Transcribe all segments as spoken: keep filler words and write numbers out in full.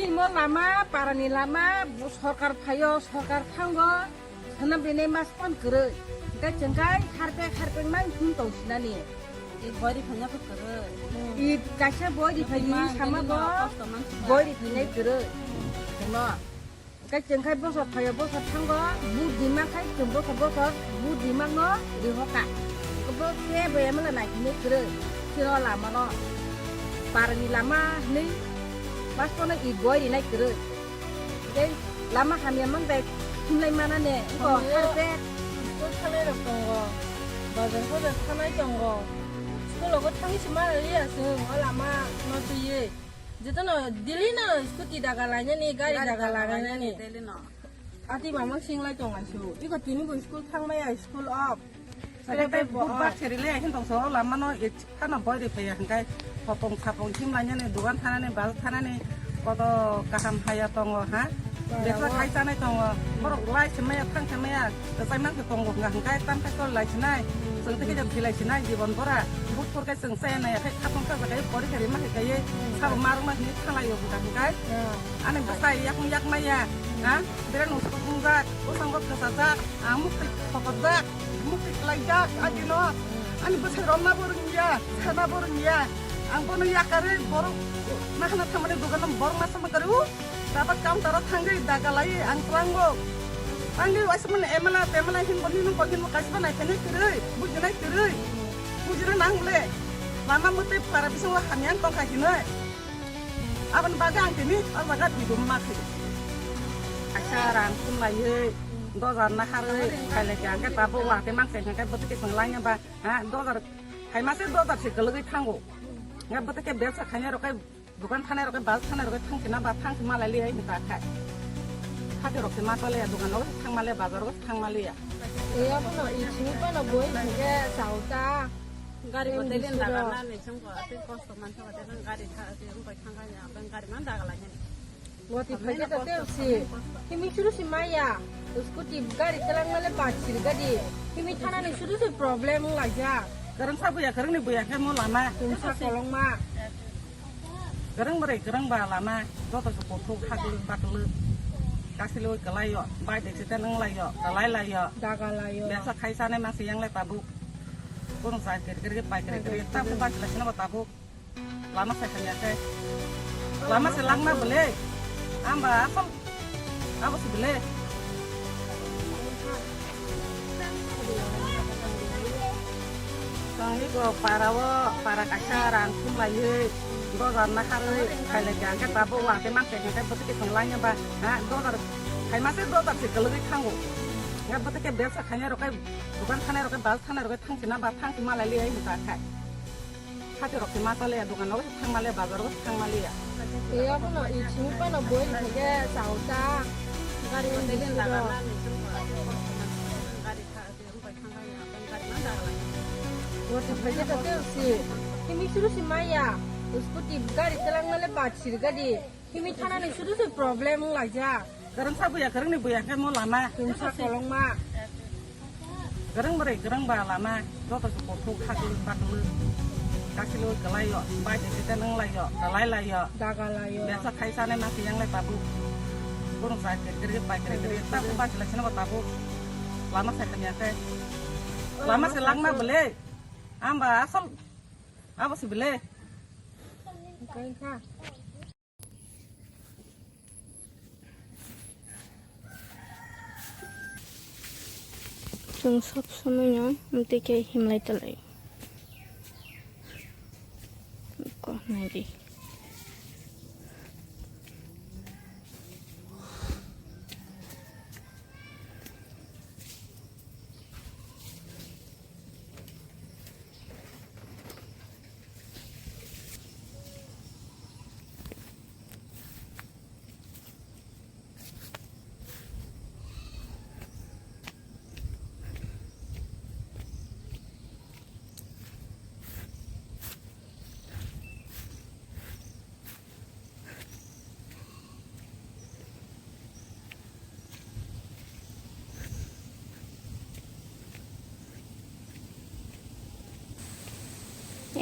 Imo lama, parani lama, bo sorkar phaio, sorkar thango, sanam rinai mas pon kwrwi. Hingke chengkai harpek harpek mai him tong sinani. I boi ri phanya khe kwrwi. I kaisa boi ri phai sama bo, boi ri phainai kwrwi. Hino. Hingke chengkai bosor phaio, bosor thango, budi ma khai chwng bosor bosor, budi ma no rihoka. Bo khe bo emla nai himwi kwrwi. Siro lama no. Parani lama hinwi, mas pono i boi rinai kwrwi. Tei lama hamya mang bai himlai mana ne, wngkha harpek. School thangnai rok tongo, bazar bazar thangnai tongo. School rogo thangwi se mana liya chwng, o lama no twiwi. Jotono daily no scooty daga lainani, gari daga lainani. Daily no. Ati mamang singlai tong aisu. Iko tini bo school thangmaya, school off. Saka tei budbak seri le, hin tong so lama no, e, Hano boi ri phaiya hingkai hopong sapong him lainani, dugan thanani, bazar thanani, koto kaham haya tongo, ha? Besa khai chanai tongo. Borok lai se maya, thang se maya, kwchai mang se tongo hwnka hingkai tam khai chol lai sinai. Chwng tei khe thwi lai sinai, jibon bora. But phur khe chwng chaya nai, khai khapang kha jakai pori khe rima hai kai. Sabo marwk ma hini thanglai o hwnka hingkai. Ani bwsai yakung yak maya, ha? Bera nung suk bungjak, bwsang bo kwchajak, ang muk twi thokopjak, muk twi klaijak, agino. Ani bwsai romna bo rwngya, sana bo rwngya. Ang bono yakarwi borok nahana thangmani dogano borok masa makarwi o. Dapat counter o thangwi daga lai ang tlango. Thangwi waisa mani emela temela hinbo nini bo hinbo kaisa nai phene kwrwi, bujinai kwrwi. Bujina nang le. Lama mwtwi para bisingo hamya tongkha hinwi. Aboni bagwi ang tini o jaga video ma khe. Kaisa rang thum laiwi, dojar naharwi, khailai khe ang khe tabuk wa tei mang se hwnkhe bwtwi khe chwng laina ba, ha, dojar, hai mase dojar se kwlwgwi thango. Hwnkhe bwtwi khe bebsa khainai rok khe, dukan thanai rok khe, bazar thanai rok khe thang kina ba thang khe malai liya hwnkha khai. Hati rok se ma tole ya, dukan rok thang male, bazar rok thang male ya. Iya bono, i chini bono boi hwnkhe chao ta. Gari bo tei len daga na ni chwng ko, tei kosto man thang, tei gari tha, tei wng bai thang kanya, bang gari man daga lai. Wati phai khe ta tei si. Kimi suru si maya. Scooty gari telang male ba sir gadi. Kimi thana ni suru si problem wng lai ja. Kwrwng sa buya, kwrwng ni buya khe mo lama. Tumsa kolong ma. Kwrwng bwrwi, kwrwng ba lama. Joto se kuthuk, haklwk, baklwk. Kasilwi kwlai yo. Bai de se tenang lai yo. Kwlai lai yo. Daga lai yo. Besa khai sanai ma se yang lai tabuk. Kono sa kiri kiri pai kiri kiri. Tabuk ba sila sila ba tabuk. Lama sai kanya khe. Lama se langma bole. Amba asal. Abo se bole. Tangwi go para o, para kaisa rang thum laiwi, dojar naharwi, khailai khe ang khe tabuk wa khe mang khe hwnkhe bwtwi khe thang laina ba, ha, dojar, hai mase dojar se kwlwgwi thango. Hwnkhe bwtwi khe bebsa khainai rok khe, dukan thanai rok khe, bazar thanai rok khe thang khe na ba, thang khe malai liya hwnkha khe. Hati rok se ma tale ya, dukan rok se thang male, bazar rok se thang male ya. Iya bono, i chini bono boi rok khe sao ta. Gari bo tei len daga na ni chwng ko, tei kosto man gari tha, tei wng bai thang lai ya, gari man daga lai. Wati phai khe ta tei si. Kimi suru si maya. Scooty gari telang male ba sir gadi. Kimi thana ni suru si problem wng lai ja. Kwrwng sa buya, kwrwng ni buya khe mo lama. Tumsa kolong ma. Kwrwng bwrwi, kwrwng ba lama, joto se kuthuk, haklwk, baklwk. Kasilwi kwlai yo, bai de kete nang lai yo, kwlai lai yo. Daga lai yo. Besa khai sanai ma se yang lai tabuk. Kono sa kiri kiri, pai kiri kiri, tabuk ba sila sila ba tabuk. Lama sai kanya khe. Lama se langma bole. Amba asal. Abo se bole. Kain kha. Chwng sob somoi no amtwi khe himlai talai. Ko nai di.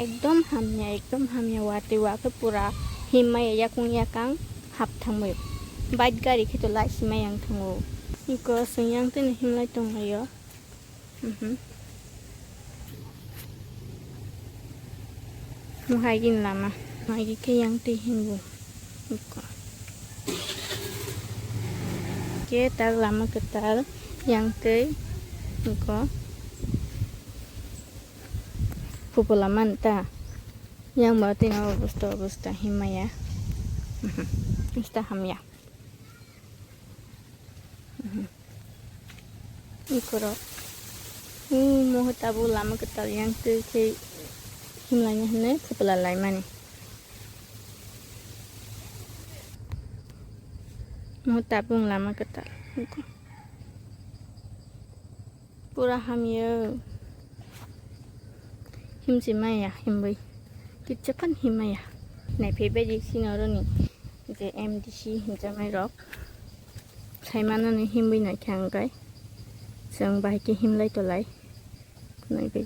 Ekdom hamya, ekdom hamya, watwi wakhe pura him maya yakung yakang. Hap thangbai. Bike gari khe to lai simai yang thango. Iko sing yang tini himlai tonglaio. Mhm. Muhai gin lama. Mai gi khe yang twi himbu. Iko. Ke tal lama ketal yang twi. Iko. Pupu lama nta. Yang ba tino obosta obosta himaya. Mhm. Ista hamya. Mhm. Ikorok. Hmm, moho tabuk lama ketal yang twi khe himlaina hinwi phutla laimani. Moho tabuk lama ketal. Pura hamya. Himsi maya, himbai. Kitsa phan himaya. Naiphai baidi sino roni je M D C himjamai rok. Saimano ni himbai nai khe ang kai. Chwng bahai khe himlai tolai. Naiphai.